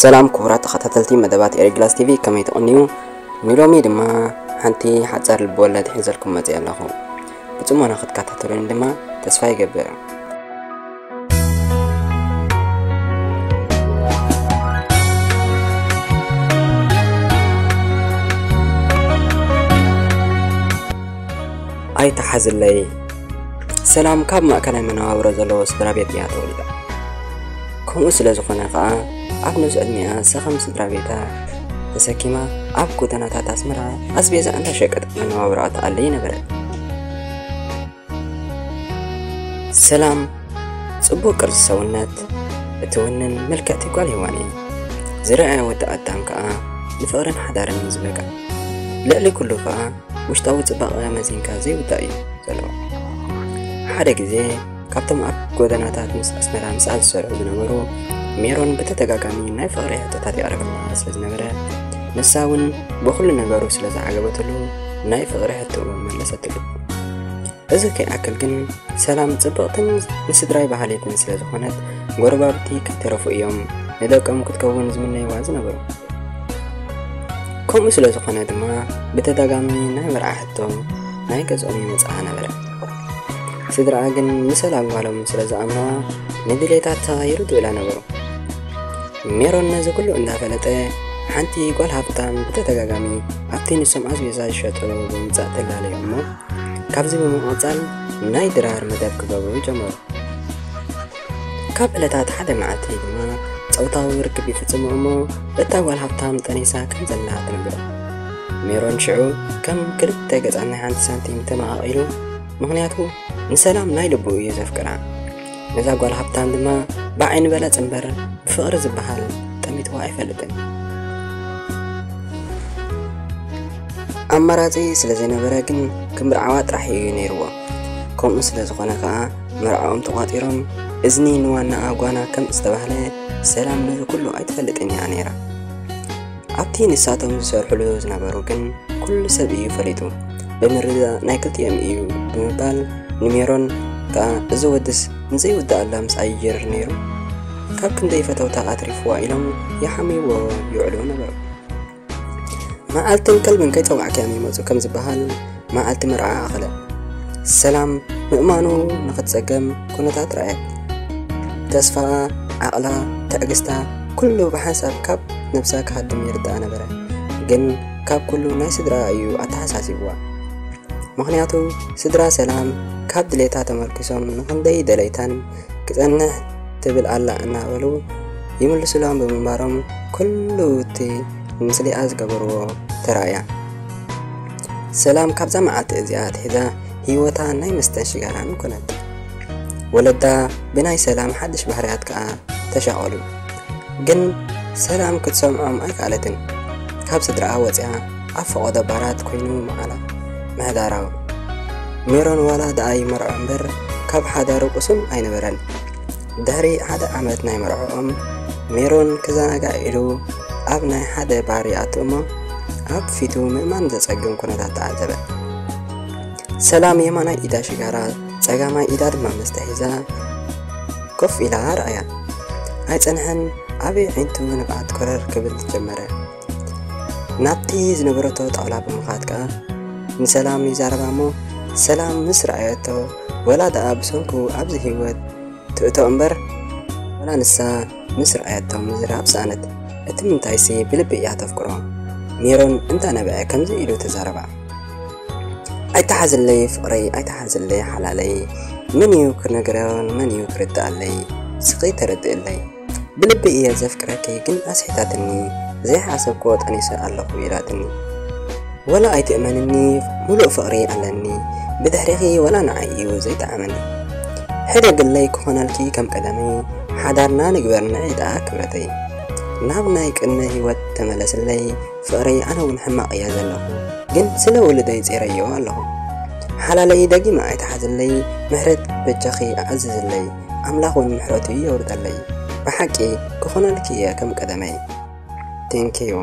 ሰላም ክቡራት ተኸታተልቲ መደባት ኤሪግላስ ቲቪ፣ ከመይ ትቕንዩ? ንሎሚ ድማ ሓንቲ ሓጻር ልብወለድ ሒዘልኩም መጽእ ኣለኹ። ብጽሞና ክትከታተሉኒ ድማ ተስፋ ይገብር። ኣይተሓዝለይ። ሰላም ካብ ማእከላይ መነባብሮ ዘለዎ ስድራ ቤት እያ ተወሊዳ። ከምኡ ስለ ዝኾነ ከኣ ኣብ ንኡስ ዕድሚኣ ሰኸም ስድራ ቤታ ተሰኪማ ኣብ ጎደናታት ኣስመራ ኣስቤዛ እንዳሸቀጠት መነባብሮኣ ትኣሊ ነበረት። ሰላም ጽቡቕ ቅርጺ ሰውነት፣ እትውንን ምልክዕቲ ጓል ሄዋን እያ። ዝረኣያ ወዲ ኣዳም ከኣ ንፍቕርን ሓዳርን እዩ ዝበቅዕ። ልዕሊ ኩሉ ከኣ ውሽጣዊ ጽባቐ መዚንካ ዘይውዳእ እዩ ዘለዎ። ሓደ ግዜ ካብቶም ኣብ ጎደናታት ምስ ኣስመራ ምስኣ ዝሰርሑ ዝነበሩ ሜሮን ብተደጋጋሚ ናይ ፍቕሪ ሕቶታት ይቐርበላ ስለ ዝነበረ፣ ንሳ እውን ብኹሉ ነገሩ ስለ ዝዓገበትሉ ናይ ፍቕሪ ሕቶኡ መለሰትሉ። እዚ ከይኣክል ግን ሰላም ጽብቕትን ንስድራይ በሃሊትን ስለ ዝኾነት፣ ጎረባብቲ ከይተረፉ እዮም ንደቆም ክትከውን ዝምነይዋ ዝነበሩ። ከምኡ ስለ ዝኾነ ድማ ብተደጋሚ ናይ መርዓ ሕቶ ናይ ገዝኦም ይመጽኣ ነበረ። ስድራኣ ግን ንሰላም ጓሎም ስለ ዝኣምንዋ ንድሌታታ ይርድኡላ ነበሩ። ሜሮን ነዚ ኩሉ እንዳፈለጠ ሓንቲ ጓል ሃብታም ብተደጋጋሚ ኣብቲ ንሶም ኣስቤዛ ዝሸጥሉ ብምምጻእ ትላለዮ እሞ ካብዚ ብምቕጻል ናይ ድራር መደብ ክገብሩ ጀመሩ። ካብ ዕለታት ሓደ መዓልቲ ድማ ጾታዊ ርክብ ይፍጽሙ እሞ እታ ጓል ሃብታም ጠኒሳ ከም ዘላ ትነግሮ። ሜሮን ሽዑ ከም ክልተ ገጻት ናይ ሓንቲ ሳንቲም ተመቓቒሉ፣ ምኽንያቱ ንሰላም ናይ ልቡ እዩ ዘፍቅራ። ነዛ ጓል ሃብታም ድማ ብዓይኒ በለጽ እምበር ብፍቕሪ ዝበሃል ጠሚትዋ ኣይፈልጥን። ኣማራጺ ስለ ዘይነበረ ግን ክምርዓዋ ጥራሕ እዩ ነይርዎ። ከምኡ ስለ ዝኾነ ከኣ መርዓኦም ተቋጺሮም እዝኒ ንዋናኣ ጓና ከም ዝተባህለ ሰላም ነዚ ኩሉ ኣይትፈልጥን እያ ነይራ። ኣብቲ ንሳቶም ዝሰርሕሉ ዝነበሩ ግን ኩሉ ሰብ እዩ ፈሊጡ። ብምርድዳእ ናይ ክልቲኦም እዩ ብምባል ንሜሮን ከኣ እዚ ወድስ ንዘይውዳእ ኣላ ምስ ኣይጅር ነይሩ። ካብ ክንደይ ፈተውታ ኣትሪፍዋ ኢሎም ይሓምይዎ ይውዕሉ ነበሩ። መዓልትን ከልብን ከይጸዋዕክዮም ይመጹ ከም ዝበሃል መዓልቲ መርዓ ኣኸለ። ሰላም ምእማኑ ንኽትጸገም ኩነታት ረኣየት። ተስፋኣ፣ ዓቕላ፣ ትዕግስታ፣ ኩሉ ብሓንሳብ ካብ ነብሳ ክሃድም ይርድኣ ነበረ። ግን ካብ ኩሉ ናይ ስድራ እዩ ኣተሓሳሲብዋ። ምኽንያቱ ስድራ ሰላም ካብ ድሌታ ተመርኪሶም ንኽንደይ ደለይታን ክጸንሕ ትብል ኣላ እናበሉ ይምልሱሎም ብምንባሮም ኩሉ እቲ ምስሊኣ ዝገበርዎ ተራእያ። ሰላም ካብዛ መዓልቲ እዚኣ ኣትሒዛ ህይወታ ናይ መስተን ሽጋራን ኮነት። ወለዳ ብናይ ሰላም ሓድሽ ባህርያት ከኣ ተሻቐሉ። ግን ሰላም ክትሰምዖም ኣይከኣለትን። ካብ ስድራኣ ወጺኣ ኣብ ፈቐዶ ባራት ኮይኑ ምዓላ ምሕዳራዊ። ሜሮን ዋላ ደኣ ይመርዖ እምበር ካብ ሓዳሩ ቅሱን ኣይነበረን። ድሕሪ ሓደ ዓመት ናይ መርዖኦም ሜሮን ክዘናጋዕ ኢሉ ኣብ ናይ ሓደ ባር ይኣቱ እሞ ኣብ ፊቱ ምእማን ዘጸግም ኩነታት ተዓዘበ። ሰላም የማናይ ኢዳ ሽጋራ፣ ጸጋማይ ኢዳ ድማ መስተ ሒዛ ኮፍ ኢላ ረኣያ። ኣይጸንሐን፣ ኣበይ ዒንቱ ንብዓት ኮረር ክብል ጀመረ። ናብቲ ዝነበረቶ ጣውላ ብምኻድ ከኣ ንሰላም ይዛረባ እሞ፣ ሰላም ምስ ረኣየቶ፣ ወላ ደኣ ብሰንኩ ኣብዚ ህይወት ትእቶ እምበር፣ ወላ ንሳ ምስ ረኣየቶ ምዝራብ ሰኣነት። እቲ ምንታይሲ ብልቢ እያ ተፍቅሮ። ሜሮን እንዳ ነብዐ ከምዚ ኢሉ ተዛረባ። ኣይተሓዝለይ ፍቕረይ፣ ኣይተሓዝለይ ሓላለይ፣ መን እዩ ክነግረን፣ መን እዩ ክርድኣለይ? ስኺ ተረድእለይ። ብልቢ እየ ዘፍቅረኪ፣ ግን ኣስሒታትኒ፣ ዘይሓሰብክዎ ጠኒሰ ኣለኹ ኢላትኒ። ወላ ኣይትእመንኒ፣ ሙሉእ ፍቕሪ ኣለኒ፣ ብድሕሪኺ ወላ ንዓይ እዩ ዘይጠዓመኒ። ሕደግለይ ክኾነልኪ ከም ቀደመይ፣ ሓዳርና ንግበር ንዒ ደኣ ክብረተይ። ናብ ናይ ቅድመ ህይወት ተመለስለይ፣ ፍቕረይ ኣነ እውን ሕማቕ እየ ዘለኹ፣ ግን ስለ ውሉደይ ጼረዮ ኣለኹ። ሓላለይ ደጊመ ኣይትሓዝለይ፣ ምሕረት በጃኺ ኣዕዝዝለይ፣ ኣምላኽ እውን ምሕረቱ የውርደለይ። ብሓቂ ክኾነልኪ እየ ከም ቀደመይ። Thank you።